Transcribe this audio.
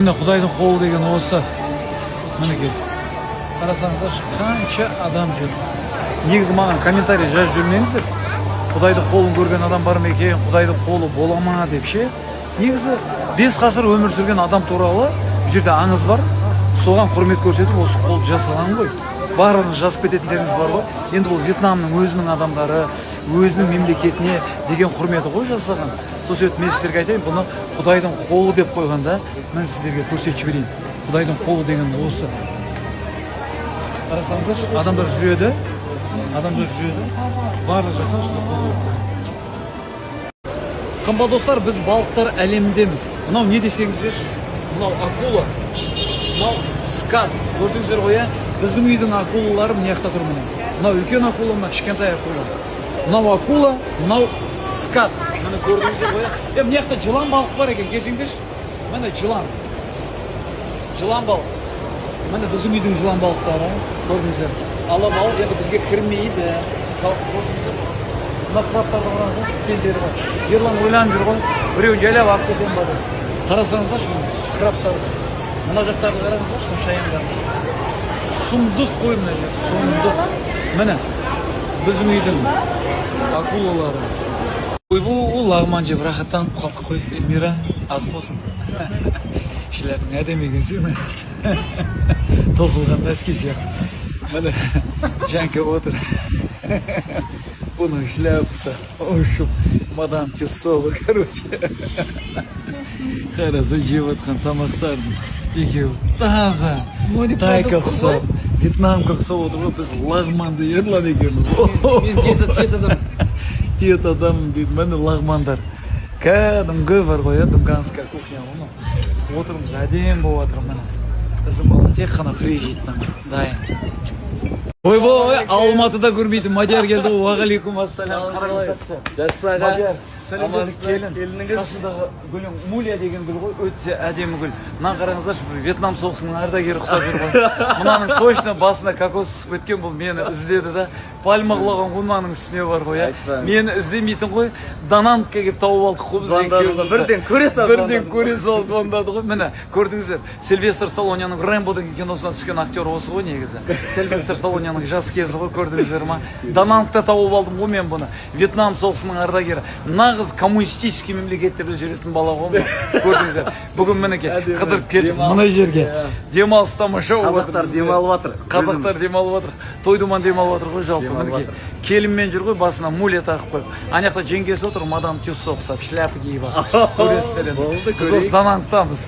Міне, Құдайдың қолы деген осы. Мінекей, қарасаңыздаршы, қанша адам жүр. Негізі маған комментарий жазып жүрмеңіздер, «Құдайдың қолын көрген адам бар ма екен?», «Құдайдың қолы бола ма?» деп ше. Негізі 5 ғасыр өмір сүрген адам туралы бұл жерде аңыз бар. Соған құрмет көрсетіп, осы қолды жасаған ғой. Барлығыңыз жазып кететіндеріңіз бар ғой. Енді бұл Вьетнамның өзінің адамдары, өзінің мемлекетіне деген құрметі ғой жасаған. Сол себепті мен сіздерге айтайын, бұны Құдайдың қолы деп қойған да. Міне, сіздерге көрсетіп жіберейін. Құдайдың қолы деген осы. Қарасаңыздаршы, адамдар жүреді, адамдар жүреді барлық жақтан. Осындай қол қойып қойған. Қымбат достар, біз балықтар әлеміндеміз. Мынау не десеңіздерші, мынау акула, мынау скат. Көрдіңіздер ғой, иә? Біздің үйдің акулалары мына жақта тұр. Міне, мынау үлкен акула, мына кішкентай акула. Мынау акула, мынау скат. Міне, көрдіңіздер ғой, иә? Е, мына жақта жылан балық бар екен, келсеңдерші. Міне, жылан, жылан балық. Міне, біздің үйдің жылан балықтары, көрдіңіздер. Ала балық енді бізге кірмейді жалпы. Көрдіңіздер ме? Мына крабтарды қараңыздар, тістендері бар. Ерлан ойланып жүр ғой, біреуін жайлап алып кетемін ба деп. Қарасаңыздаршы, міне, крабтарды. Мына жақтарды қараңыздаршы, мына шаяндарды. Сұмдық қой мына жер, сұмдық. Міне, біздің үйдің акулалары. Ойбу, лағман жеп рахаттанып қалдық қой. Эльмира, ас болсын! Шляпаң әдемі екен сенің, тоқылған носки сияқты. Міне, Жанка отыр. Бұның шляпасы, в общем, мадам Тюссова. Короче, қараса, жеп жатқан тамақтардың екеуі таза тайка ұқсап, вьетнамка ұқсап отыр ғой. Біз лағманды, Ерлан екеуміз. Мен диета адам. Диета адаммын дейді. Міне, лағмандар кәдімгі бар ғой, иә, дунганская кухня ғой мынау. Отырмыз, әдемі болып жатыр. Міне, біздің бала тек қана фри жейді, дайын. Ойбой, Алматыда көрмейтін Мадияр келді ғой. Уағалейкум ассалям. Қараңыздаршы. Жақсы, аға. Мадияр, сәлем! Келін. Келініңіз. Қасындағы гүлің мулия деген гүл ғой, өте әдемі гүл. Мынаны қараңыздаршы, бір Вьетнам соғысының ардагері ұқсап жүр ғой. Мынаның точно басына кокос түсіп кеткен. Бұл мені іздеді да, пальма құлаған ғой мынаның үстіне бар ғой, иә. Айтпаңыз. Мені іздемейтін ғой, Данангқа келіп тауып алдық қой біз Звондады ғой, екеуміз. Бірден көре салып Бірден звондады. көре салып звондады ғой. Міне, көрдіңіздер, Сильвестр Сталлоняның «Рэмбо» деген киносынан түскен актер осы ғой негізі. Сильвестр Сталлоняның жас кезі ғой, көрдіңіздер ма? Данангта тауып алдым ғой мен бұны. Вьетнам соғысының ардагері, нағыз коммунистический мемлекеттерде жүретін бала ғой мынау. Көрдіңіздер, бүгін, мінекей, Әдемі. қыдырып келдік Демалып. мына жерге. Иә. Демалыс тамаша болып жатыр Қазақтар бізде. демалып жатыр. Қазақтар Өзіміз. демалып жатыр, той думан демалып жатыр ғой жалпы. Демалып Мінекей, жатыр. келінмен жүр ғой, басына мулия тағып қойып. Ана жақта жеңгесі отыр, мадам Тюссо ұқсап шляпа киіп алып. Көресіздер енді. Болды, Біз көрейік. осы Данангтамыз.